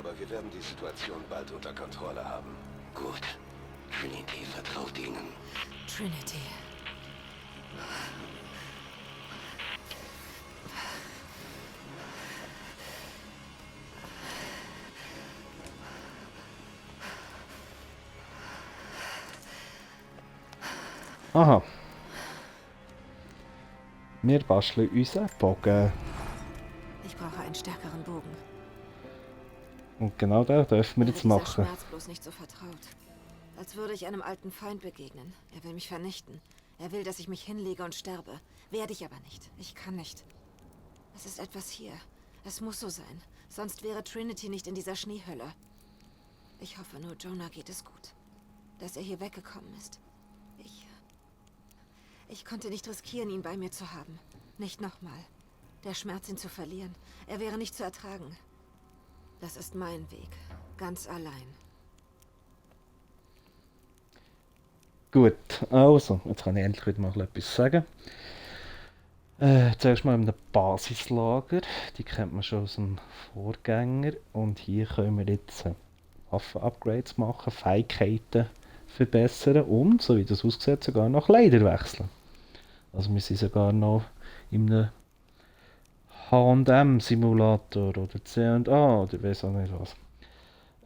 aber wir werden die Situation bald unter Kontrolle haben. Gut. Trinity vertraut Ihnen. Trinity. Aha. Wir basteln unseren Bogen. Ich brauche einen stärkeren Bogen. Und genau das dürfen wir Mir jetzt dieser machen. Schmerz bloß nicht so vertraut. Als würde ich einem alten Feind begegnen. Er will mich vernichten. Er will, dass ich mich hinlege und sterbe. Werde ich aber nicht. Ich kann nicht. Es ist etwas hier. Es muss so sein. Sonst wäre Trinity nicht in dieser Schneehölle. Ich hoffe nur, Jonah geht es gut. Dass er hier weggekommen ist. Ich konnte nicht riskieren, ihn bei mir zu haben. Nicht nochmal. Der Schmerz, ihn zu verlieren. Er wäre nicht zu ertragen. Das ist mein Weg. Ganz allein. Gut, also, jetzt kann ich endlich wieder mal etwas sagen. Zuerst mal in einem Basislager. Die kennt man schon aus dem Vorgänger. Und hier können wir jetzt Waffen-Upgrades machen, Fähigkeiten verbessern und, so wie das aussieht, sogar noch Kleider wechseln. Also wir sind sogar noch in einem H&M-Simulator oder C&A oder weiss auch nicht was.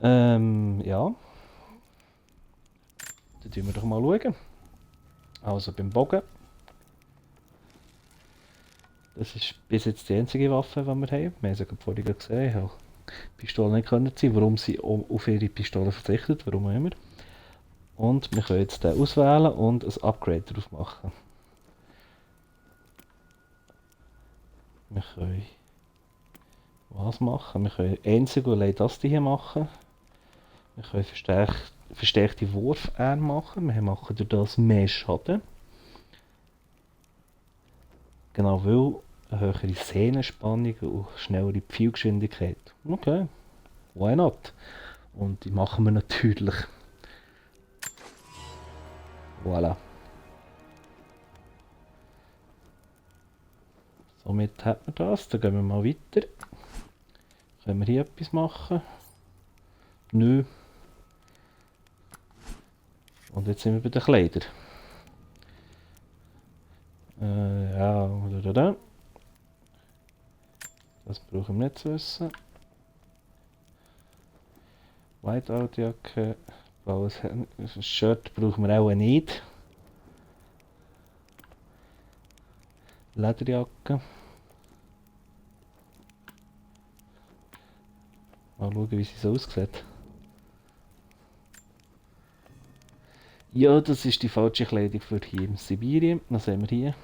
Ja. Dann schauen wir doch mal schauen. Also beim Bogen. Das ist bis jetzt die einzige Waffe, die wir haben. Wir haben es ja vorhin gesehen. Ich habe die Pistole nicht ziehen. Warum sie auf ihre Pistole verzichtet, warum auch immer. Und wir können jetzt den auswählen und ein Upgrade drauf machen. Wir können was machen? Wir können einzig und allein das hier machen. Wir können verstärkte Wurfarme machen. Wir machen durch das mehr Schaden. Genau, weil eine höhere Sehnenspannung und schnellere Pfeilgeschwindigkeit. Okay, why not? Und die machen wir natürlich. Voilà. Somit hat man das. Dann gehen wir mal weiter. Können wir hier etwas machen? Nö. Und jetzt sind wir bei den Kleidern. Ja, da. Das brauchen wir nicht zu wissen. Whiteout-Jacke. Blaues Shirt brauchen wir auch nicht. Lederjacke. Mal schauen, wie sie so aussieht. Ja, das ist die falsche Kleidung für hier in Sibirien. Was sehen wir hier?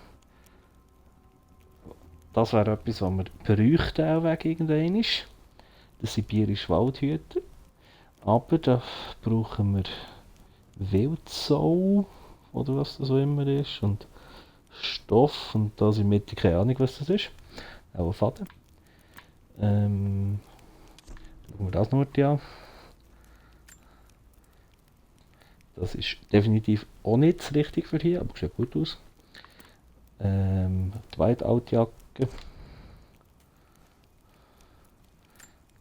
Das wäre etwas, was wir bräuchten auch wegen irgendeinem. Der sibirische Waldhüter. Aber da brauchen wir Wildsau oder was das auch immer ist. Und Stoff und da sind Mitte keine Ahnung was das ist. Auch ein Faden. Schauen wir das noch an. Das ist definitiv auch nicht das Richtige für hier, aber sieht gut aus. Die Whiteout-Jacke.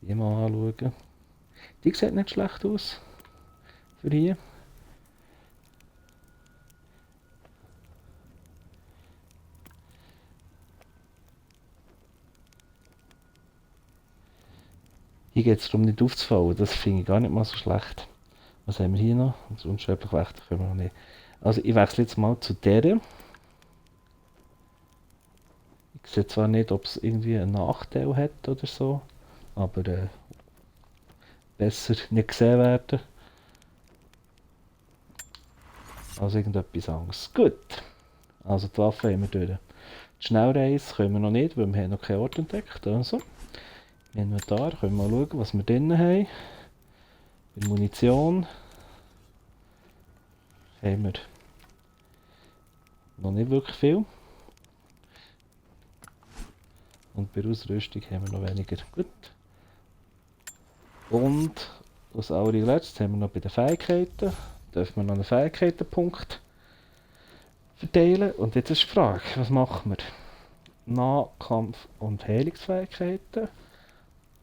Die mal anschauen. Die sieht nicht schlecht aus. Für hier. Hier geht es darum, nicht aufzufallen. Das finde ich gar nicht mal so schlecht. Was haben wir hier noch? Das unsterblich Wächter können wir noch nicht. Also ich wechsle jetzt mal zu der. Ich sehe zwar nicht, ob es irgendwie einen Nachteil hat oder so, aber besser nicht gesehen werden. Also irgendetwas anderes. Gut. Also die Waffe haben wir durch. Die Schnellreise können wir noch nicht, weil wir haben noch keinen Ort entdeckt. Also, im Inventar können wir mal schauen, was wir drin haben. Bei Munition haben wir noch nicht wirklich viel. Und bei Ausrüstung haben wir noch weniger. Gut. Und als allerletztes haben wir noch bei den Fähigkeiten. Dürfen wir noch einen Fähigkeitenpunkt verteilen. Und jetzt ist die Frage, was machen wir? Nahkampf- und Heilungsfähigkeiten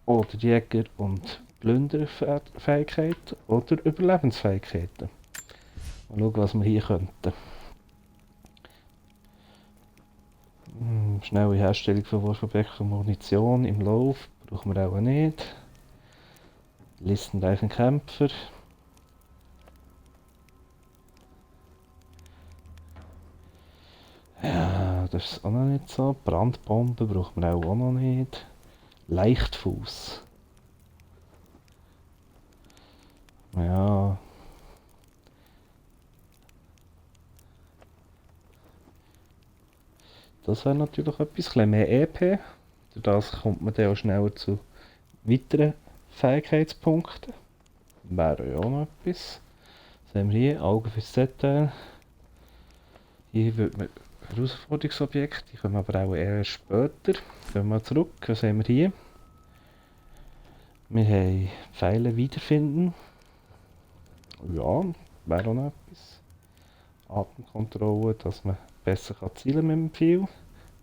oder Jäger- und Plünderfähigkeiten oder Überlebensfähigkeiten. Mal schauen, was wir hier könnten. Schnelle Herstellung von Wurfobjekten und Munition im Lauf brauchen wir auch nicht. Listenreichen Kämpfer. Ja, das ist auch noch nicht so. Brandbomben brauchen wir auch noch nicht. Leichtfuß. Ja. Das wäre natürlich etwas, ein bisschen mehr EP. Durch das kommt man dann auch schneller zu weiteren Fähigkeitspunkten. Wäre ja auch noch etwas. Was haben wir hier? Augen fürs Detail. Hier wird man Herausforderungsobjekte, die kommen aber auch eher später. Gehen wir mal zurück. Was haben wir hier? Wir haben Pfeile wiederfinden. Ja, wäre auch noch etwas. Atemkontrolle, dass man besser zielen kann mit dem Pfeil.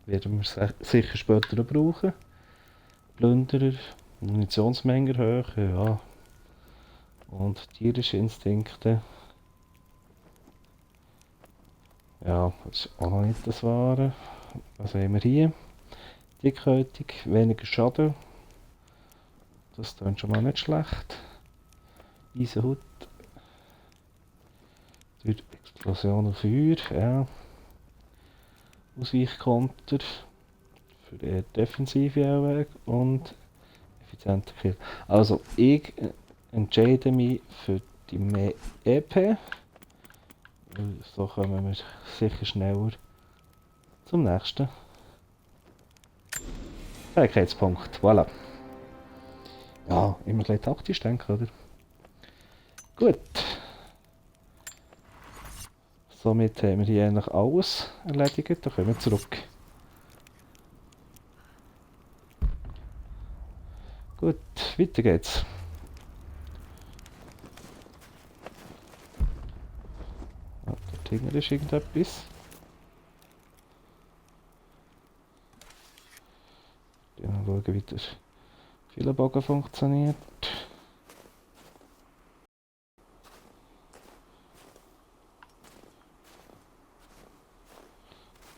Werden wir sicher später brauchen. Plünderer, Munitionsmenge erhöhen, ja. Und tierische Instinkte. Ja, das ist auch noch nicht das Wahre. Was haben wir hier? Dickhäutig, weniger Schaden. Das klingt schon mal nicht schlecht. Eisenhut. Durch Explosion und Feuer, ja. Ausweichkonter. Für eher defensive Anwege und effizienter Kill. Also, ich entscheide mich für die mehr EP. So kommen wir sicher schneller zum nächsten Fähigkeitspunkt. Voilà. Ja, immer gleich taktisch denken, oder? Gut. Somit haben wir hier eigentlich alles erledigt. Dann kommen wir zurück. Gut, weiter geht's. Ah, dort hinten ist irgendetwas. Dann schauen, wie der Pfeilenbogen funktioniert.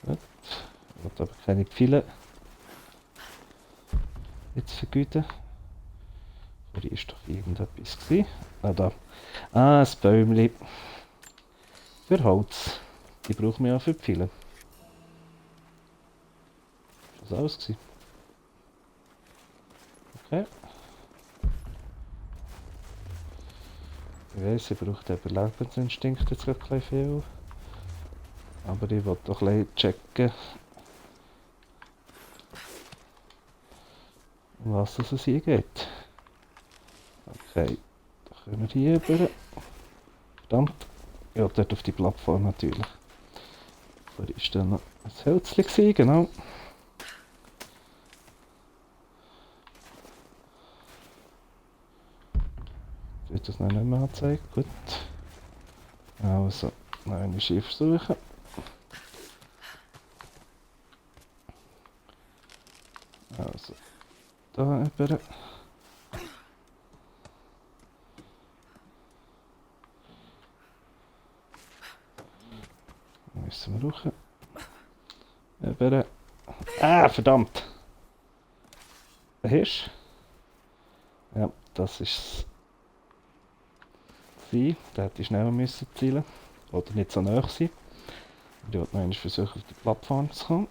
Gut. Ich will aber keine Pfeile jetzt vergüten. Vorhin war doch irgendetwas. Ah, da. Ah, ein Bäumchen. Für Holz. Die brauchen wir ja für Pfeile. Das war alles. Okay. Ich weiss, ich brauche den Überlebensinstinkt jetzt gerade ein bisschen viel. Aber ich will doch ein bisschen checken, um was es hier geht. Okay, dann können wir hier rüber. Verdammt. Ja, dort auf die Plattform natürlich. Vorher war dann noch ein Hölzchen, genau. Wird das noch nicht mehr angezeigt? Gut. Also, noch eine Schiff suchen. Also, da über. Müssen wir ruchen. Über. Ah, verdammt! Ein Hirsch? Ja, das ist sie. Der hätte schneller müssen zielen. Oder nicht so nahe sein. Ich wollte noch einmal versuchen, auf die Plattform zu kommen.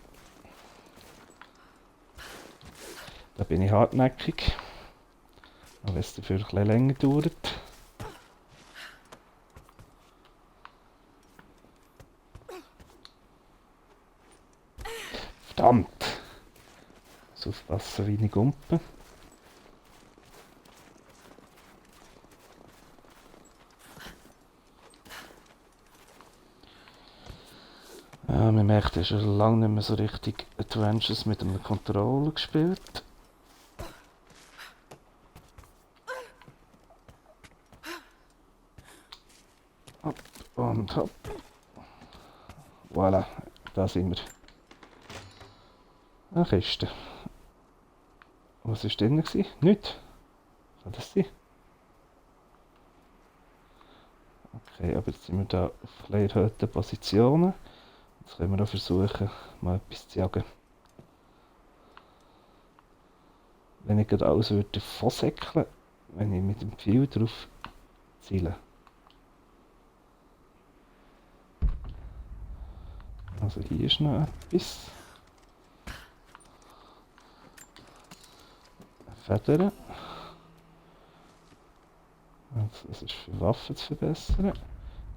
Da bin ich hartnäckig. Auch wenn es dafür ein bisschen länger dauert. Verdammt! Ich muss aufpassen, wie ich gumpe. Ja, man merkt, ich habe schon lange nicht mehr so richtig Adventures mit einem Controller gespielt. Hopp und hopp. Voilà, da sind wir. Eine Kiste. Was war drin? Nichts. Kann das sein? Okay, aber jetzt sind wir da auf ein erhöhten Positionen. Jetzt können wir auch versuchen, mal etwas zu jagen. Wenn ich gerade alles würde davonsäckeln, wenn ich mit dem Pfeil drauf ziele. Also hier ist noch etwas. Federn. Also das ist für Waffen zu verbessern.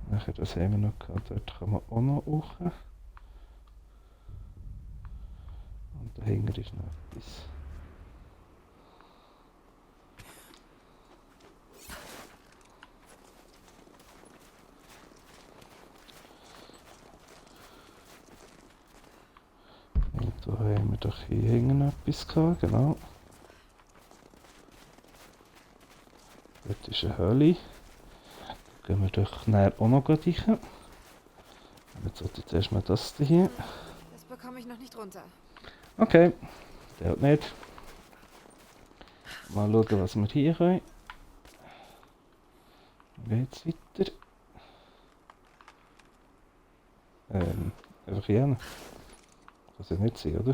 Nachher, das haben wir noch gehabt, dort kann man auch noch hoch. Und dahinter ist noch etwas. Und da haben wir doch hier hinten noch etwas gehabt, genau. Dort ist eine Höhle. Da gehen wir doch näher auch noch rein. Jetzt sollte ich zuerst mal das hier. Das bekomme ich noch nicht runter. Okay, der hat nicht. Mal schauen, was wir hier können. Wie geht's weiter? Einfach hier hin. Kann es ja nicht sein, oder?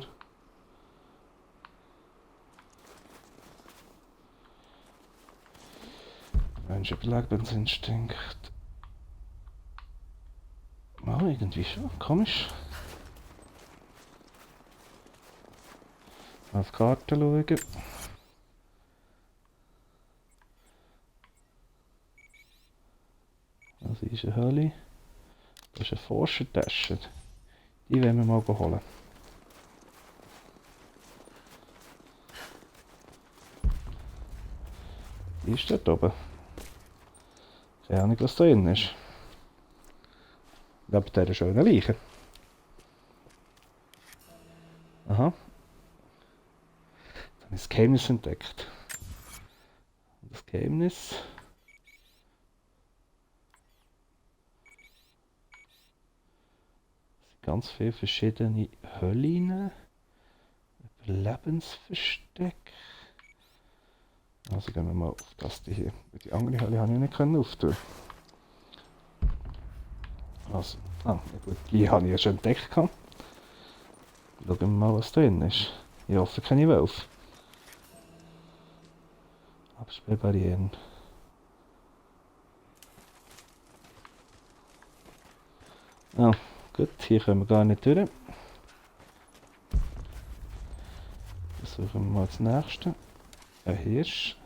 Mensch, Überlebensinstinkt. Oh, irgendwie schon. Komisch. Mal auf die Karte schauen. Also hier ist eine Höhle. Da ist eine Forschertasche. Die wollen wir mal holen. Die ist dort oben. Keine Ahnung, was da drin ist. Neben dieser schönen Leiche. Aha. Dann habe ich das Geheimnis entdeckt. Das Geheimnis... Ganz viele verschiedene Höhlen. Überlebensversteck. Also gehen wir mal auf das hier. Die andere Höhle habe ich nicht auftun. Also, ja gut, die habe ich ja schon entdeckt. Schauen wir mal, was drin ist. Ich hoffe, keine Wölfe. Absperrbarrieren. Ah, gut, hier können wir gar nicht durch. Versuchen wir mal das nächste. Ein Hirsch.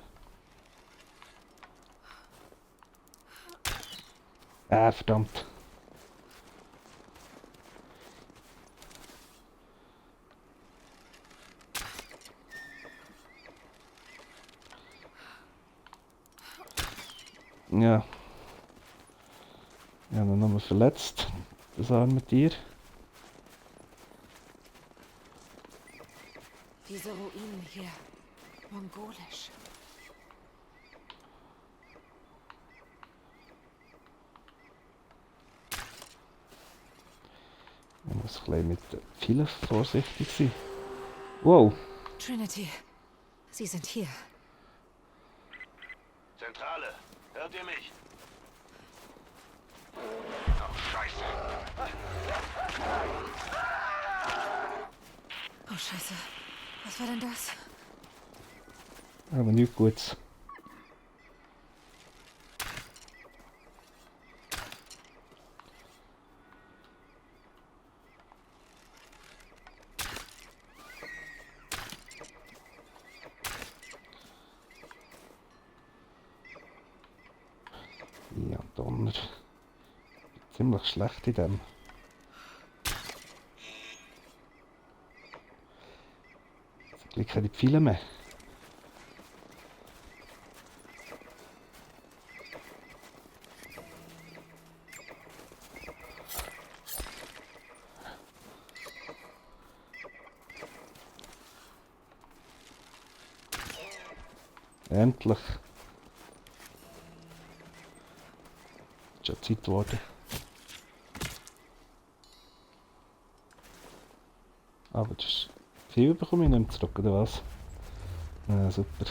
Verdammt. Ja. Ja, dann nochmal verletzt. Das arme Tier. Diese Ruinen hier. Mongolisch. Man muss ein bisschen mit den Pfeilen vorsichtig sein. Wow. Trinity, Sie sind hier. Zentrale, hört ihr mich? Oh, Scheiße. Oh, Scheiße. Was war denn das? Aber nichts Gutes. Ja, Donner. Ziemlich schlecht in dem. Jetzt gibt keine Pfeile mehr. Endlich. Ist schon Zeit geworden. Aber das ist viel bekomme ich nicht mehr zurück, oder was? Ja, super.